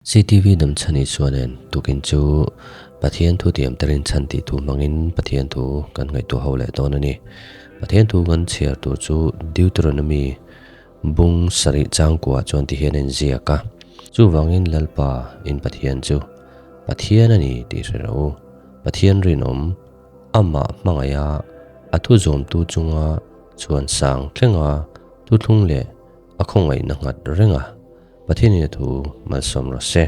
CTV Damchhani chuanin tukin chu Pathian thu tiam tarin chhan tih thu hmangin Pathian thu kan ngaihtuah ho leh dawn a ni. Pathian thu kan chhiar tur chu Deuteronomy bung sarih changkua chuan ti hian a inziak a. Chuvangin Lalpa in Pathian chu Pathian a ni tih hre rawh u. Pathian rinawm amah hmangaiha a thu zawmtu chunga chhuan sang thlenga thuthlung leh a khawngaihna nghat reng a. Pathianin a thu malsawm rawh se.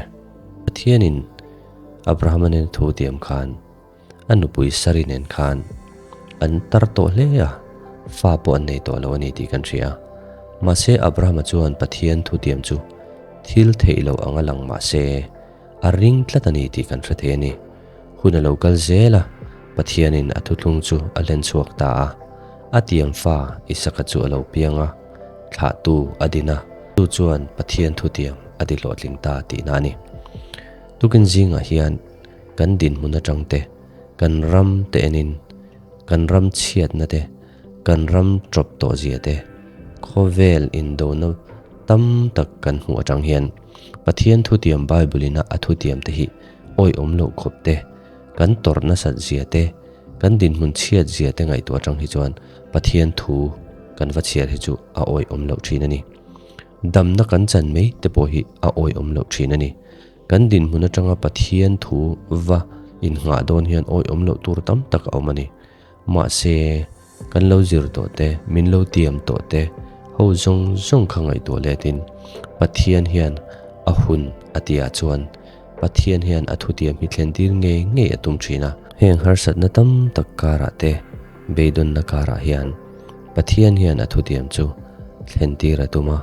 Pathianin Abrahama nen thu tiam khan a nupui Sari nen khan an tar tawh hle a, fa pawh an nei tawh lo a ni tih kan hria. Mahse Abrahama chuan Pathian thu tiam chu thil theih loh anga lang mahse a ring tlat a ni tih kan hre thei a ni. Hun a lo kal zel a, Pathianin a thuthlung chu a hlen chhuak ta a. A tiam fa Isaka chu a lo piang a, thlahtu a din a, chu chuan Pathian thutiam a ti hlawhtling ta tihna a ni. Tukin zingah hian kan dinhmun atang te, kan ram te enin, kan ram chhiatna te, kan ram tawp tawh zia te, khawvel indona tam tak kan hmuh atang hian Pathian thutiam Bible ina a thutiam te hi awihawm loh khawp te, kan tawrh nasat zia te, kan dinhmun chhiat zia te ngaihtuah atang hi chuan Pathian thu kan va chhiar hi chu a awihawm loh thin a ni. Damna kan chan mai te pawh hi a awihawm loh thin a ni. Kan dinhmun atanga Pathian thu va innghah dawn hian awihawm loh tur tam tak a awm a ni. Mahse, kan lo zir tawh te, min lo tiam tawh te ho zawng zawng kha ngaihtuah letin Pathian hian a hun a tihah chuan Pathian hian a thutiam hi thlen tir ngei ngei a tum thin a. Heng harsatna tam tak karah te, beidawnna karah hian Pathian hian a thutiam chu thlen tir a tum a,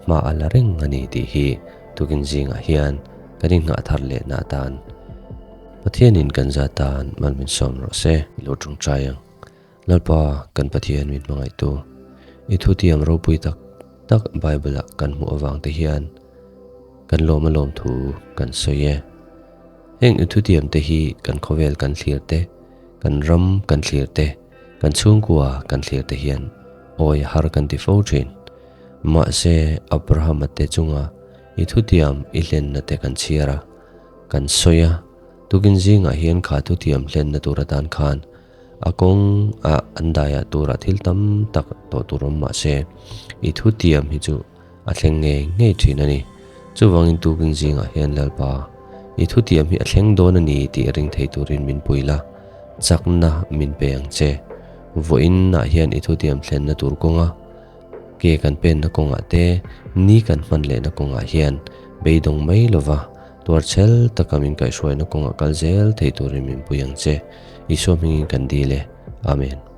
hma a la reng a ni tih hi tukin zingah hian kan inngah thar lehna atan Pathianin kan zat tan mal min sawm rawh se. I lo tawngtai ang. Lalpa kan Pathian min hmangaihtu, i thutiam ropui tak tak Bible-ah kan hmuh avang te hian kan lawm a lawm thu kan sawi e. Heng i thutiam te hi kan khawvel kan thlir te, kan ram kan thlir te, kan chhungkua kan thlir te hian awi a har kan ti fo thin. Mahse Abrahama te chunga i thutiam i hlenna te kan chhiar a. Kan sawi a, tukin zingah hian kha thutiam hlenna tur atan khan a kawng ah an daiah turah thil tam tak tawh tur awm mah se, i thutiam hi chu a thleng ngei ngei thin a ni. Chuvangin tukin zingah hian Lalpa, i thutiam hi a thleng dawn a ni tih ring thei turin min pui la, chakna min pe ang che. Vawiinah hian i thutiam thlenna tur kawnga Ke kan penna kawngah te, ni kan hman lehna kawngah hian beidawng mai lova tuarchhel taka min kaihhruaina kawngah kal zel thei turin min pui ang che. Isua hmingin kan dil e. Amen.